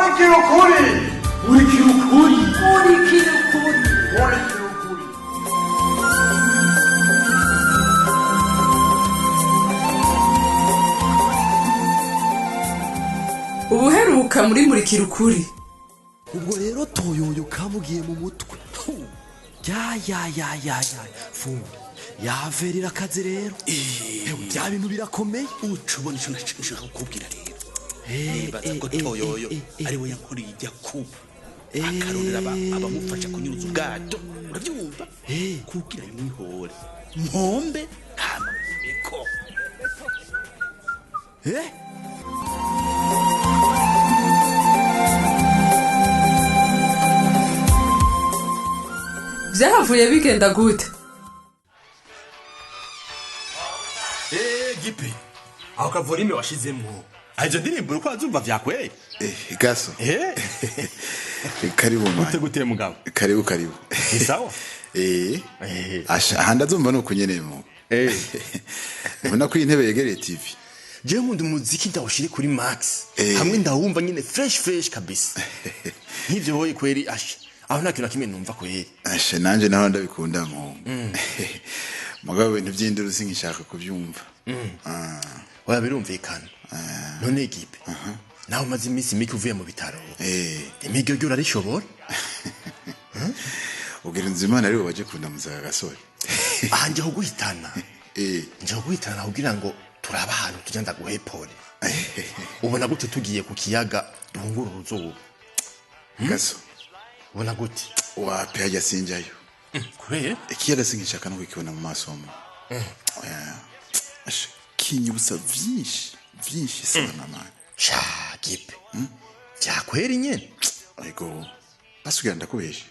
Murikira ukuri. Murikira ukuri. Murikira ukuri. Murikira ukuri. Ubuheruka muri Murikira ukuri. Ubwo rero Toyoyo kamugiye mu mutwe. Ya ya ya ya ya. Fundi. Yaverira akazi rero. Ewe bya bintu birakomeye. Ucubona ico nashaka kukubwira rero. Nibaza ko Toyoyo ari we yankoreye ijya ku. Akarorera abamufasha kunyuruza ubwato. Urabyumva? Kugira imwihore. Mpombe hama meko. Vyahavuye bigenda gute? Gipe. Aho kavorime washizemwo. Izo ndirimbo uko azumva vyakweye. Gaso. Karibu mwana. Gute gute mugabo? Karibu karibu. Ni sawa? Asha ahanda azumva nuko nyene mu. Ubona ko intebe yegereye TV. Je nkunda umuziki ndawushire kuri max. Hamwe ndawumva nyene fresh fresh kabisa. Nk'ivyo hoye kweri asha. Aho nta kintu na kimwe numva kweri. Asha nanje naho ndabikunda mu. Mugabo ibintu by'induru sinkishaka kubyumva. Oya birumvikana. None Gipe. Nawe umaze iminsi mike uvuye mu bitaro. Imigyo ryo urarishobora? Ubwira Nzimana aribo baje kundamuza gasore. Aha nje kuguhitana. Nje kuguhitana kugira ngo turaba ahantu tujya ndaguhepore. Ubona gute tugiye ku kiyaga duhungura uruzuba? Gaso. Ubona gute? Wapi hajya sinjayo. Kubera? Ikiyaga sinkishaka no kukibona mu maso mu. Asha kinyibutsa vyinshi vyinshi sana mama. Sha Gipe. Vyakwera nyene. Ariko basugira ndakubesha.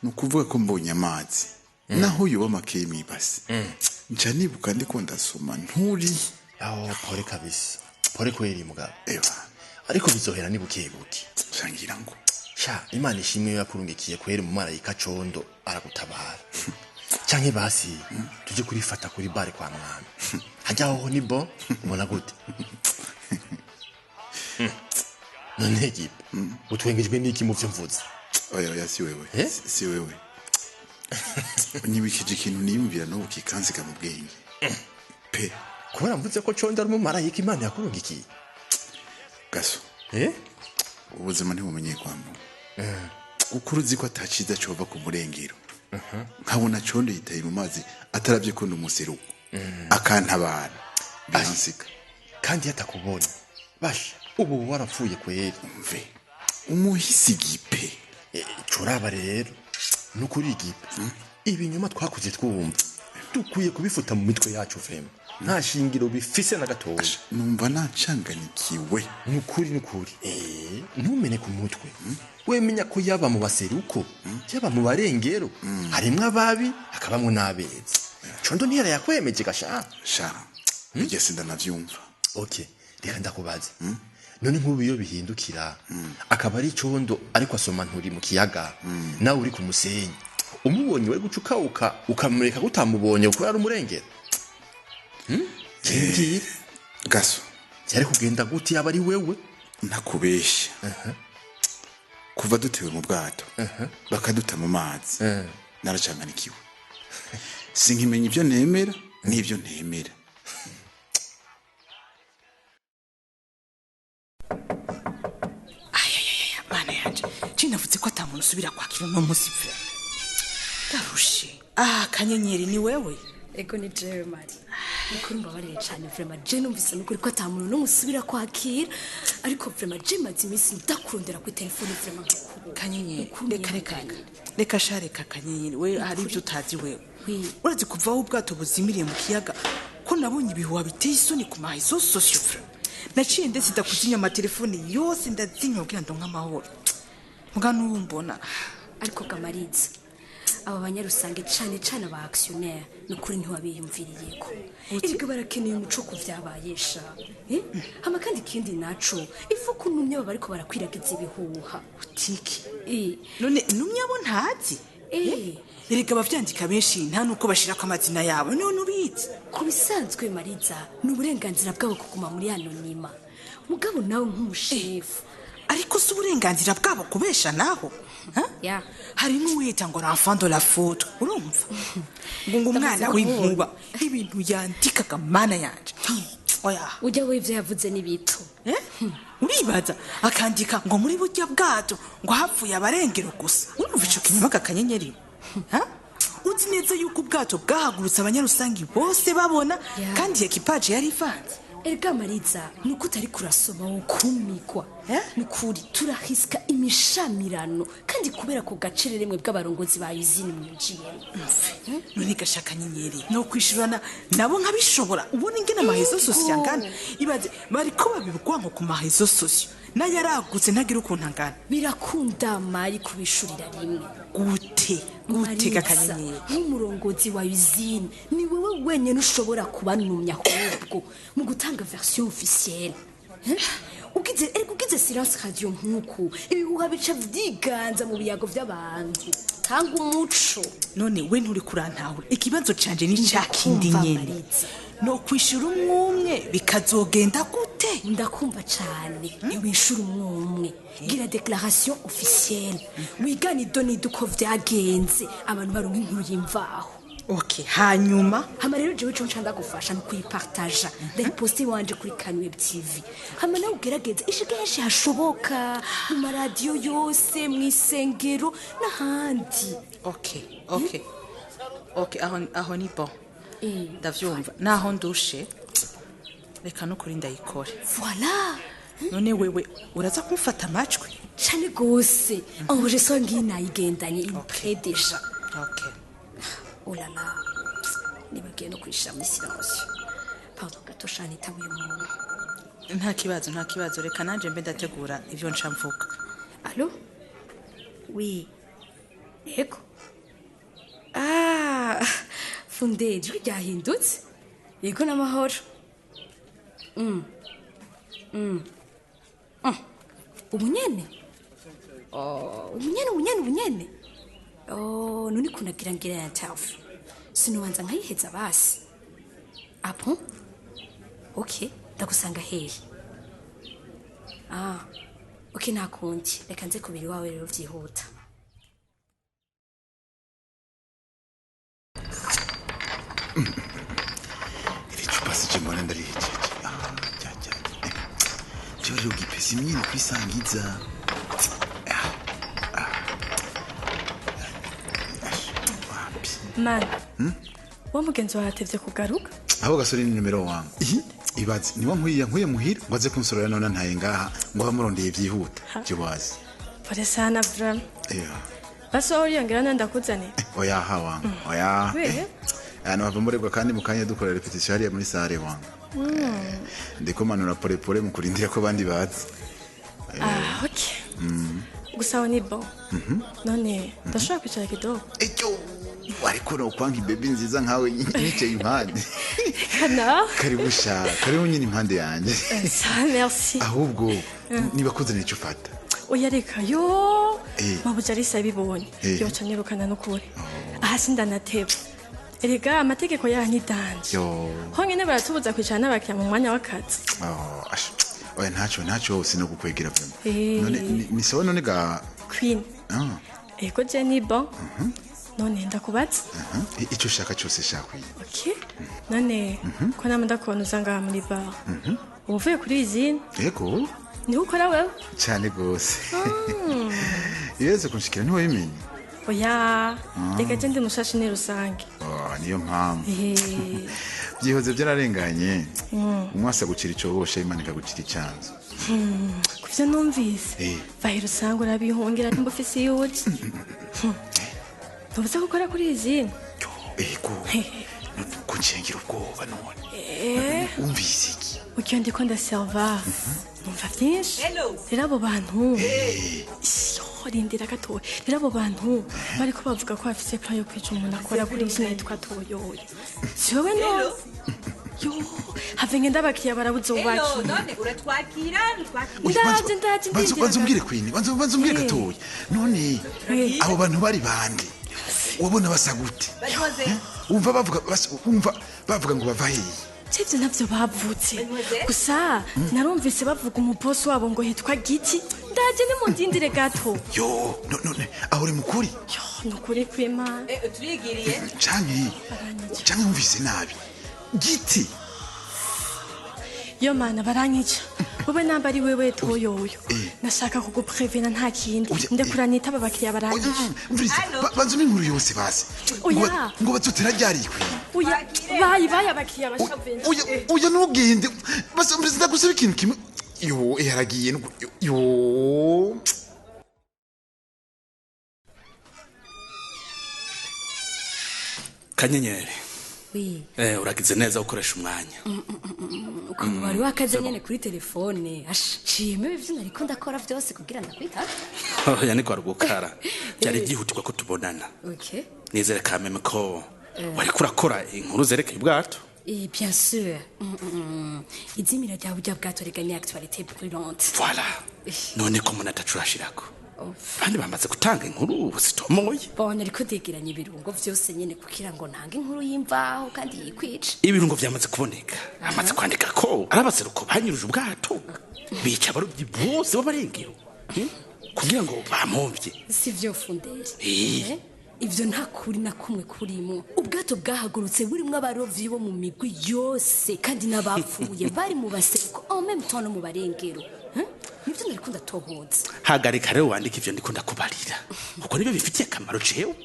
Nukuvuga ko mbonye amazi. Naho yoba makeye mwibasi. Nca nibuka ndiko ndasoma nturi. Aho pore kabisa. Pore kweri mugabo. Ewa. Ariko bizohera ni buke buke. Shangira ngo. Sha Imana ishimwe yakurungikiye kweri mu marayika Condo aragutabara. Canke basi tuje kurifata kuri bare kwa mwami. Hajya aho ni bo ubona gute? None Gipe. Utwengejwe n'iki mu vyo mvuze? Oya oya si wewe. Si wewe. Unyibikije ikintu niyumvira n'ubu kikansiga mu bwenge. Pe. Kubera mvuze ko Condo ari umumarayika Imana yakurungikiye. Gaso. Ubuzima ntibumenye kwambu. Ukuri uzi ko ataciza cova ku murengero. Nkabona Condo yitaye mu mazi ataravye ko ndumuseruko. Akantabara. Biransiga. Kandi yatakubona. Basha ubu warapfuye kweri. Umve. Umuhisi Gipe. Curaba rero. Nukuri Gipe. Ibinyoma twakuze twumva. Dukwiye kubifuta mu mitwe yacu vrema. Nta shingiro bifise na gatoya. Numva nacanganikiwe. Nukuri nukuri. Ntumene ku mutwe. Wemenya ko yaba mu baseruko, yaba mu barengero, harimwo ababi, hakabamwo n'abeza. Condo ntiyara yakwemeje gasha. Sha. Bijya sindanavyumva. Okay, reka ndakubaza. None nk'ubu iyo bihindukira akaba ari Condo ariko asoma nturi mu kiyaga, nawe uri ku musenyi. Umubonye wari gucukauka ukamureka gutamubonye kuko ari umurengero. Kimbwira. Gaso. Byari kugenda gute yaba ari wewe? Ntakubeshya. Kuva dutewe mu bwato bakaduta mu mazi naracanganikiwe. Sinkimenya ibyo nemera n'ibyo ntemera. Ayayaya bana yanje cinavuze ko atamuntu usubira kwakira uno munsi pe. Ndarushe. Kanyenyeri ni wewe? Ego ni jewe Mari. Nukuri mbabarire cyane vraiment je numvise nukuri ko atamuntu n'umwe usubira kwakira ariko vraiment je maze iminsi ndakurondera kuri telefone vraiment nkakubura. Kanyenyeri reka reka reka sha reka Kanyenyeri we hari ibyo utazi wewe. Urazi kuva aho ubwato buzimiriye mu kiyaga ko nabonye ibihuha biteye isoni ku marezo sosiyo vraiment. Naciye ndetse ndakuzinya amatelefone yose ndazinya kugira ndonke amahoro. Muga n'ubu mbona. Ariko Gamariza aba banyarusange cane cane aba actionnaire nukuri ntiwabiyumviriyeko. Erega barakeneye umuco ku vyabayesha. Hama kandi ikindi naco ifu ko numye abo bariko barakwiragiza ibihuha. Utiki. None numye abo ntazi? Erega abavyandika benshi nta nuko bashirako amazina yabo none ubizi. Ku bisanzwe Mariza ni uburenganzira bwabo kuguma muri anonyma. Mugabo nawe nk'umushefu Ariko Ariko si uburenganzira bwabo kubesha naho. Ha? Ya. Hari n'uwita ngo l'enfant de la foudre, urumva ngo umwana w'inkuba, ibintu yandikaga, mana yanje, oya. Ujya we ivyo yavuze ni bito. Eh? Uribaza akandika ngo muri burya bwato ngo hapfuye abarengero gusa. Urumva ico kinyoma, akanyenyeri? Ha? Uzi neza yuko ubwato bwahagurutse abanyarusangi bose babona, kandi equipage yari ivanze. Erega Mariza, nuko utari kurasoma wokumigwa. Eh? Nukuri turahisika imishamirano, kandi kubera ku gacereremwe bw'abarongozi ba usine mwinjiyemo. Mve, none gashaka nyenyeri no kwishurana nabo nkabishobora? Ubona ingene ama réseaux sociaux angana? Ibaze bariko babibwanko ku ma réseaux sociaux, nayo yaragutse ntagira ukuntu angana. Birakunda mari kubishurira rimwe. Gute gute? Mariza, Gakanyenyeri, nk'umurongozi wa usine ni wewe wenyine ushobora kubanumya, ahubwo mu gutanga version officielle. Eh? Ugize, erega ugize silence radio nk'uku, ibihuha bica vyiganza mu biyago vy'abantu. Tanga umuco. None we nturi kurantahura, ikibazo canje ni ca kindi Ndakumva, nyene. Mariza. No kwishura umwe umwe bikazogenda gute? Ndakumva cane. Ntiwishura umwe umwe, gira déclaration officielle, wigane idonido uko vyagenze, abantu baronka inkuru y'imvaho. Okay, hanyuma? Hama rero jewe ico nca ndagufasha ni ukuyipartaja, ndayiposte iwanje kuri Kanweb TV, hama nawe ugerageze ishike henshi hashoboka, mu maradiyo yose, mw'isengero n'ahandi. Okay, aho ni bon. Ndavyumva, naho ndushe, reka nukuri ndayikore. Voilà. None wewe uraza kumfata amajwi? Cane gose, enregistreur ngiyi nayigendanye, il prêt déjà. Okay. Oh là là, nibagiye no kuyishira muri silence. Pardon gato, shana itabuye umuntu. Nta kibazo, nta kibazo, reka nanje mbe ndategura ivyo nca mvuga. Allô? Oui. Yego. Ah, Funde, ijwi ryahindutse. Yego, n'amahoro. Ubu nyene? Oh, ubu nyene, ubu nyene, ubu nyene. Oh, none kunagira ngira interview. Sinobanza nkayiheza basi. Ah bon? Okay, ndagusanga hehe? Ah, okay, nta kundi. Reka nze kubiri iwawe rero vyihuta. Iri cupa sije mbona ndarihejeje. Ah, jya jya. Jewe rero gipesi nyine kwisangiza. Ah, ah. Ash, wapi. Mana, wa mugenzi wawe atevye kugaruka. Aho gasore ni numero wangu. Ihi, ibaze niba nkwiye muhira ngo aze kunsorera, none ntaye ngaha ngo bamurondeye byihuta. Je wazi. Pole sana vraiment. Yeah. Basi wowe uriyongera nande ndakuzanira? Oya ha wangu. Oya. We? Ahantu bava muregwa kandi mu kanya dukora répétition hariya muri salle wangu. Ndiko manura pole pole mu kurindira ko abandi baza. Ah, ok. Gusa aho ni bon. None ndashobora kwicara kidogo? Icyo ariko no kwanka baby nziza nkawe nicaye impande. Kana. Karibu sha, karibu nyine impande yanjye. Ça, merci. Ahubwo niba kuzanira icyo ufata. Oya reka yo. Mabuja arisa abibonye. Yoca nyirukana n'ukuri. Aha sindanateba. Erega amategeko yaha ni danger. Yo. Honyine baratubuza kwicara n'abakiriya mu mwanya w'akazi. Oh, ash. Oya ntacyo, ntacyo, sinogukwegera vraiment. None ni sawa none ga? Queen. Ah. Ego, je ni bon. None ndakubaza. Mhm. Icyo ushaka cyose shakwiye. Ok. None ko nama ndakubona uza ngaha muri bar. Uba uvuye kuri izina? Ego. Niho ukora wewe? Cyane gose. Ibibazo kunshikira ntiwabimenye. Oya, reka je ndi mushashi ni rusange. Oh, niyo mpamvu. Eh. Byihoze byararenganye. Umwasa gucira icobosha, Imana ikagucira icyanzu. Kuvyo numvise. Vahira usanga urabihungira nimba ufise iyo uja. Ntubuze gukora kuri izina. Ego. Kuncengera ubwoba none. Wumvise iki? Ukiyo ndiko ndaserva numva vyinshi. Rero abo bantu, Iyo, rindira gatoya. Rero abo bantu bariko bavuga ko bafise plan yo kwica umuntu akora kuri izina yitwa Toyoyo. Si wowe none? Yo, have ngenda, abakiriya barabuze ubakira. None uratwakira, ntutwakira? Ndaje, ndaje. Banza Ndindira. banza umbwire Queen, banza umbwire gatoya. None abo bantu bari bande? Wabona basa gute? Badoze. Wumva bavuga wumva bavuga ngo bava hehe? Cevyo navyo bavutse gusa narumvise bavuga umubosi wabo ngo hitwa Giti. Ndaje, nimundindire gato. Yo, none aho uri mukuri? Yo, nukuri kw'Imana. Turigiriye. Canke wumvise nabi giti? Yo mana, baranyica. Wowe namba ari wewe Toyoyo, nashaka kuguprevena, nta kindi. Ndekura nitaba abakiriya, baranyica. Umviriza, banza umpe inkuru yose basi. Oya. Ngo bazotera ryari ikwiye? Oya, bayi bayi, abakiriya bashavuye. Oya, oya, ntugende. Basi umviriza, ndagusaba ikintu kimwe. Yo, yaragiye. Yo. Kanyenyeri. Oui. Uragize neza gukoresha umwanya. Ukuntu wari wakaze nyene kuri telefone, asha ciyeme ivyo nariko ndakora vyose kugira ndakwita. Oya, ni kwa rugukara, byari byihutirwa ko tubonana. Okay. Nizere kameme ko wariko urakora inkuru zerekeye ubwato. Et bien sûr. Izimira rya burya bwato rega ni actualité brûlante. Voilà. None ko umuntu atacu urashirako, abandi bamaze gutanga inkuru zitomoye? Bon, ariko ndegeranya ibirungo vyose nyene kugira ngo ntange inkuru y'imvaho kandi yikwica. Ibirungo vyamaze kuboneka, amaze kwandika ko ari abaseruko banyuruje ubwato, bica abarobyi bose b'abarengero, kugira ngo bampomvye. Si vyo, Funderi. Eh. Ivyo nta kuri na kumwe kurimo. Ubwato bwahagurutse burimwo abarovyi bo mu migwi yose, kandi n'abapfuye bari mu baseruko en même temps no mu barengero. Nivyo nariko ndatohoza. Hagarika rero wandike ivyo ndiko ndakubarira, kuko nibyo bifitiye akamaro jewe.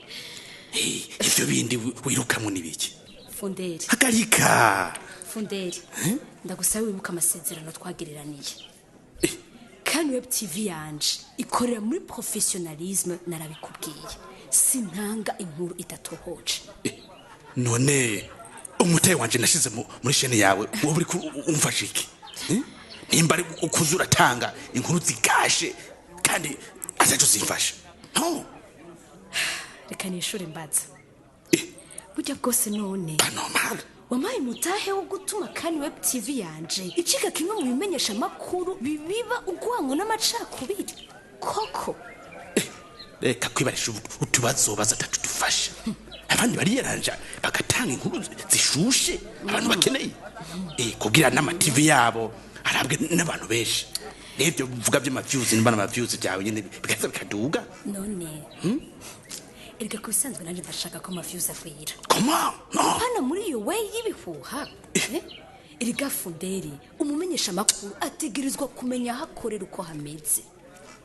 Ivyo bindi wirukamwo n'ibiki? Funderi. Hagarika. Funderi, ndagusaba wibuka amasezerano twagereraniye. Kandi Web TV yanje ikorera muri professionnalisme, narabikubwiye. Sintanga inkuru idatohoje. None umutahe wanje nashize muri shene yawe, wowe uriko umfasha iki? Nimba ari ukuza uratanga inkuru zigashe kandi ataco zimfasha, no. Reka nishure mbaza. Burya bwose none Anormal. wampaye umutahe wo gutuma kandi Web TV yanje icika kimwe mu bimenyesha amakuru bibiba urwango n'amacakubiri koko? Reka kwibarisha utubazo baza atatu dufasha. Abandi bariyeranja bagatanga inkuru zishushe abantu bakeneye, kugira n'ama TV yabo arabwe n'abantu benshi, n'ibyo uvuga by'ama views, nimba n'ama views byawe nyine bigaza bikaduga. None erega ku bisanzwe nanjye ndashaka ko ama views agwira. Comment? No. Hano muri iyo way y'ibihuha, eh? Erega Funderi, umumenyesha amakuru ategerezwa kumenya aho akorera uko hameze.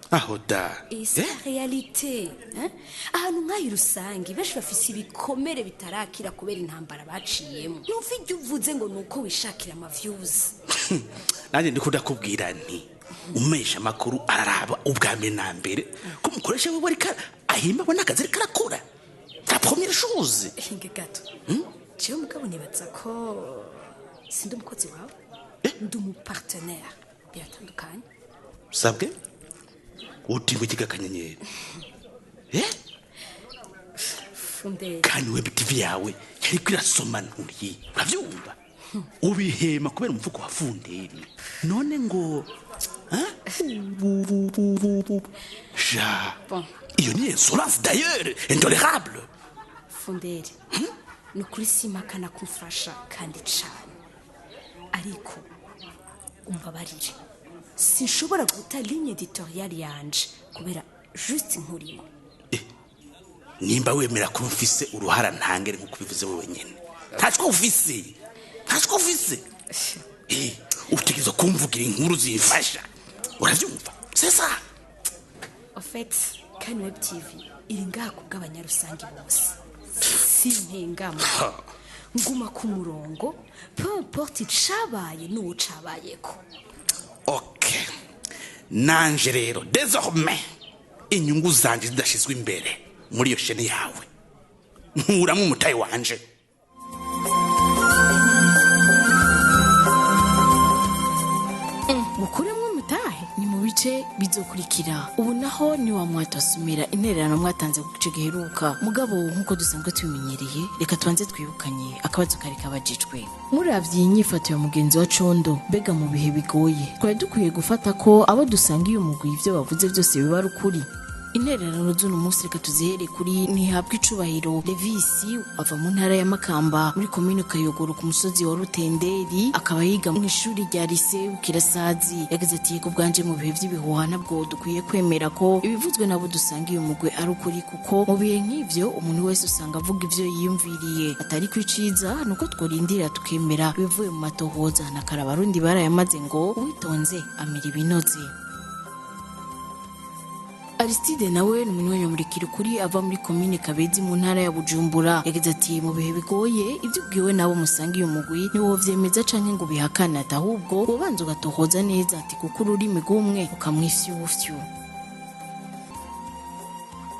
Aho da. Esa réalité, hein? Ahantu nk'ayi rusange benshi bafise ibikomere bitarakira kubera intambara baciyemo. Numva ibyo uvuze ngo ni uko wishakira ama views. Nanjye ndiko ndakubwira nti umesha amakuru araraba ubwa mbere na mbere ko umukoresha wiwe ariko ahimba, abona akazi ariko arakora, la première chose. Hinge gato. Jewe mugabo nibaza ko sindi umukozi wawe, ndi umupartenaire, biratandukanye. Sabwe uti ngo ikiga Kanyenyeri? Funderi. Kandi Web TV yawe yariko irasoma nturiye, uravyumva, ubihema kubera umufuko wa Funderi. None ngo ja. Bon. Iyo ni insolence d'ailleurs intolérable. Funderi, ni ukuri simpakana kumfasha kandi cane, ariko umbabarire, sinshobora guta ligne éditoriale yanje kubera juste nkurimo. Nimba wemera ko mfise uruhara ntangere nkuko ubivuze wewe nyene, ntacwo ufise, ntacwo ufise. Utegerezwa kumvugira inkuru zimfasha, uravyumva? C'est ça. En fait, Kani Web TV iri ngaha kubw'abanyarusange bose. Simpengama, nguma ku murongo, peu importe icabaye n'uwo cabayeko. Ok, nanje rero désormais inyungu zanje zidashizwe imbere muri iyo shene yawe, nkuramwo umutahe wanje. Gukuremo umutahe ni mu bice bizokurikira. Ubu naho ni wa mwatosumira intererano mwatanze ku gice giheruka. Mugabo nk'uko dusanzwe tubimenyereye, reka tubanze twibukanye akabazo kari kabajijwe. Muravye iyi nyifato ya mugenzi wa Condo, mbega mu bihe bigoye twari dukwiye gufata ko abo dusanga iyo mugwi ivyo bavuze byose biba ari ukuri? Intererano z'uno munsi reka tuzihere kuri Ntihabwa Icubahiro Levisi, ava mu ntara ya Makamba muri komine Kayogoro ku musozi wa Rutenderi, akaba yiga mu ishuri rya lycée Bukirasazi. Yagize ati: "Yego, bwanje mu bihe vy'ibihuha ntabwo dukwiye kwemera ko ibivuzwe nabo dusangiye umugwi ari ukuri, kuko mu bihe nk'ivyo umuntu wese usanga avuga ivyo yiyumviriye. Atari kwiciza nuko tworindira tukemera ibivuye mu matohoza. Nakara Abarundi barayamaze ngo uwitonze amira ibinoze." Aristide nawe ni umunywanyi wa Murikira Ukuri, ava muri komine Kabezi mu ntara ya Bujumbura. Yagize ati: "Mu bihe bigoye, ibyo ubwiwe nabo musangiye umugwi ntiwovyemeza canke ngo ubihakane, ati ahubwo wobanza ugatohoza neza, ati kuko ururimi rw'umwe ukamwifyufyu."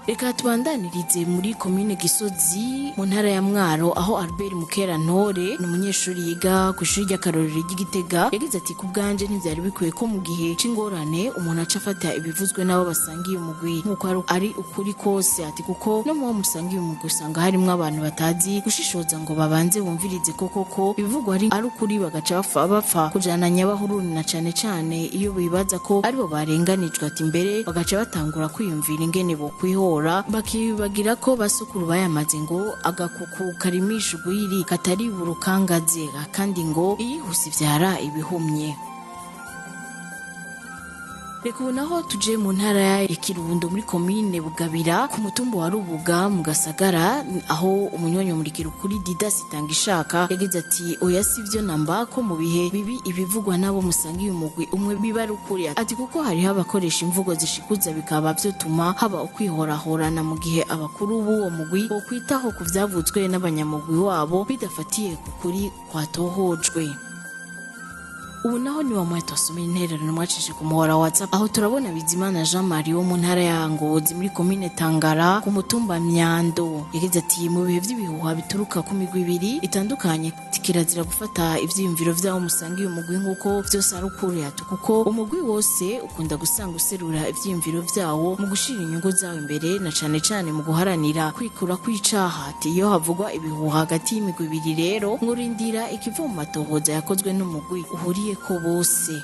Reka tubandanirize muri komine Gisozi mu ntara ya Mwaro, aho Albert Mukerantore ni umunyeshuri yiga ku ishuri ry'akarorero ry'Igitega. Yagize ati: "Ku bwanje ntivyari bikwiye ko mu gihe c'ingorane umuntu aca afata ibivuzwe n'abo basangiye umugwi nk'uko ari ukuri kose, ati kuko no mu bo musangiye umugwi usanga harimwo abantu batazi gushishoza ngo babanze bumvirize ko koko ibivugwa ari ukuri, bagaca bapfa kujana nyabahuruni, na cane cane iyo bibaza ko aribo barenganijwe, ati mbere bagaca batangura kwiyumvira ingene bokwihora, bakibagira ko basukuru bayamaze ngo agakuku karimisha ugwiri katari burukangaze, kandi ngo iyihuse ivyara ibihumye." Reka ubu naho tuje mu ntara ya Kirundo muri komine Bugabira ku mutumba wa Rubuga mu Gasagara, aho umunywanyi wa Murikira Ukuri Didas Itangishaka yagize ati: "Oya, sivyo namba ko mu bihe bibi ibivugwa nabo musangiye umugwi umwe biba ari ukuri, ati kuko hariho abakoresha imvugo zishikuza bikaba vyotuma haba ukwihorahorana, mu gihe abakuru b'uwo mugwi bokwitaho ku vyavuzwe n'abanyamugwi wabo bidafatiye ku kuri kwatohojwe." Ubu naho ni wa mwete wasomera intererano mwacishe ku muhora wa WhatsApp, aho turabona Bizimana Jean Marie wo mu ntara ya Ngozi muri komine Tangara ku mutumba Myando. Yagize ati: "Mu bihe vy'ibihuha bituruka ku migwi ibiri itandukanye, kirazira gufata ivyiyumviro vy'aho musangiye umugwi nk'uko vyose ari ukuri, ati kuko umugwi wose ukunda gusanga userura ivyiyumviro vyawo mu gushira inyungu zawo imbere, na cane cane mu guharanira kwikura kw'icaha. Ati iyo havugwa ibihuha hagati y'imigwi ibiri rero, ngurindira ikiva mu matohoza yakozwe n'umugwi uhuriye ko bose."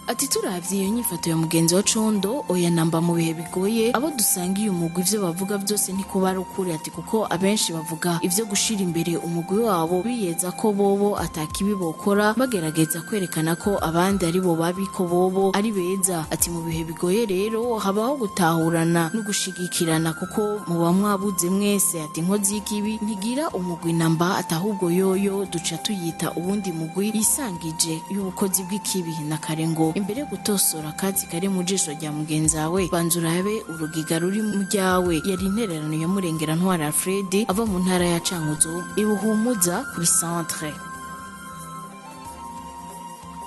Ati turavye iyo nyifato ya mugenzi wa Condo, oya namba, mu bihe bigoye abo dusangiye umugwi ivyo bavuga vyose ntikuba ari ukuri, ati kuko abenshi bavuga ivyo gushira imbere umugwi wabo, biyeza ko bobo atakibi bokora, bagerageza kwerekana ko abandi ari bo babi, ko bobo ari beza. Ati mu bihe bigoye rero habaho gutahurana no gushigikirana, kuko muba mwabuze mwese. Ati inkozi y'ikibi ntigira umugwi namba, ati ahubwo yoyo duca tuyita uwundi mugwi yisangije y'ubukozi bw'ikibi. Na kare ngo imbere yo gutosora akatsi kari mu jisho rya mugenzi wawe, banza urabe urugiga ruri mu ryawe. Yari intererano ya Murengera Ntwari Alfred, ava mu ntara ya Cankuzo ibuhumuza kuri centre.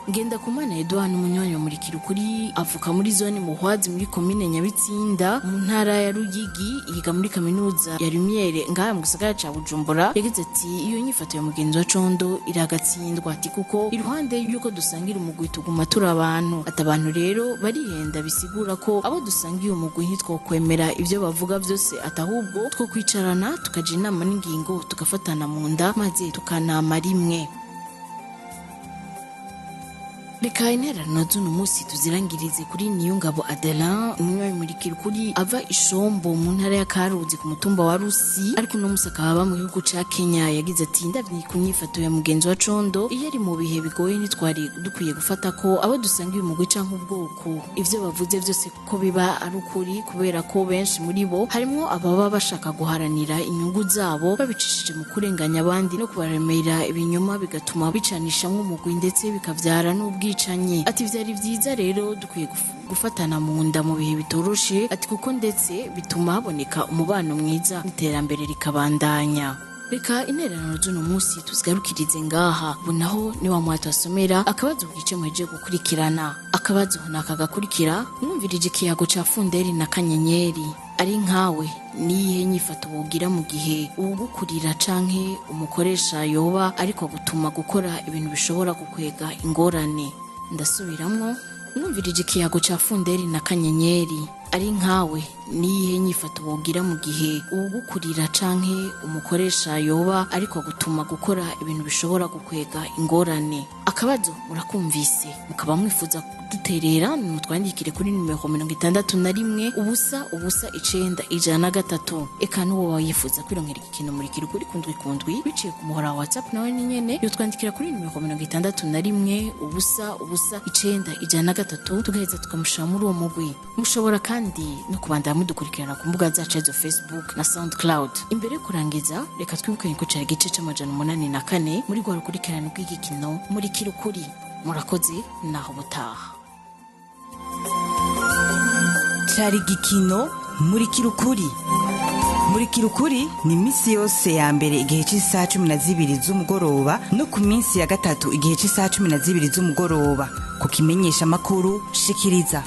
Ngendakumana Edouard, umunywanyi wa Murikira Ukuri, avuka muri zone Muhwazi muri komine Nyabitsinda mu ntara ya Ruyigi, yiga muri kaminuza ya Lumiere ngaha mu gisagara ca Bujumbura. Yagize ati: "Iyo nyifato ya mugenzi wa Condo iragatsindwa, ati kuko iruhande y'uko dusangira umugwi tuguma turi abantu, ati abantu rero barihenda, bisigura ko abo dusangiye umugwi ntitwokwemera ivyo bavuga vyose, ati ahubwo two kwicarana tukaja inama n'ingingo, tugafatana mu nda maze tukanama rimwe." Reka intererano z'uno munsi tuzirangirize kuri Niyongabo Adelin, umunywanyi Murikira Ukuri, ava Ishombo mu ntara ya Karuzi ku mutumba wa Rusi, ariko uno musi akaba aba mu gihugu ca Kenya. Yagize ati: "Ndavye ku nyifato ya mugenzi wa Condo, iyo ari mu bihe bigoye ntitwari dukwiye gufata ko abo dusangiye umugwi canke ubwoko ivyo bavuze vyose ko biba ari ukuri, kubera ko benshi muri bo harimwo ababa bashaka guharanira inyungu zabo babicishije mu kurenganya abandi no kubaremera ibinyoma, bigatuma bicanishamwo umugwi ndetse bikavyara n'ubwicanyi. Ati vyari vyiza rero dukwiye gufatana mu nda mu bihe bitoroshe, ati kuko ndetse bituma haboneka umubano mwiza n'iterambere rikabandanya." Reka intererano z'uno munsi tuzigarukirize ngaha. Ubu naho ni wa mwata wasomera akabazo ku gice muhejeje gukurikirana. Akabazo ni aka gakurikira: mwumvirije ikiyago ca Funderi na Kanyenyeri, ari nkawe niyihe nyifato wogira mu gihe uwugukurira canke umukoresha yoba ariko gutuma gukora ibintu bishobora gukwega ingorane? Ndasubiramwo: mwumvirije ikiyago ca Funderi na Kanyenyeri. Ari nkawe, niyihe nyifato wogira mu gihe uwugukurira canke umukoresha yoba ariko gutuma gukora ibintu bishobora gukwega ingorane? Akabazo murakumvise, mukaba mwifuza kuduterera, mutwandikire kuri nimero 61 0 0 9 103. Eka n'uwo yifuza kwironkera igikino Murikira Ukuri kundwi kundwi biciye ku muhora wa WhatsApp, nawe ni nyene yotwandikira kuri nimero 61 0 0 9 103, tugaheza tukamushira muri uwo mugwi. Mushobora kandi no kubandanya mudukurikirana ku mbuga zacu, arizo Facebook na SoundCloud. Imbere yo kurangiza, reka twibuke ko cari igice c'804 muri rwa rukurikirane rw'igikino Murikira Ukuri. Murakoze, naho butaha. Cari igikino Murikira Ukuri. Murikira Ukuri ni iminsi yose ya mbere igihe cy'isaha 12 z'umugoroba, no ku minsi ya gatatu igihe cy'isaha 12 z'umugoroba, ku kimenyesha amakuru Shikiriza.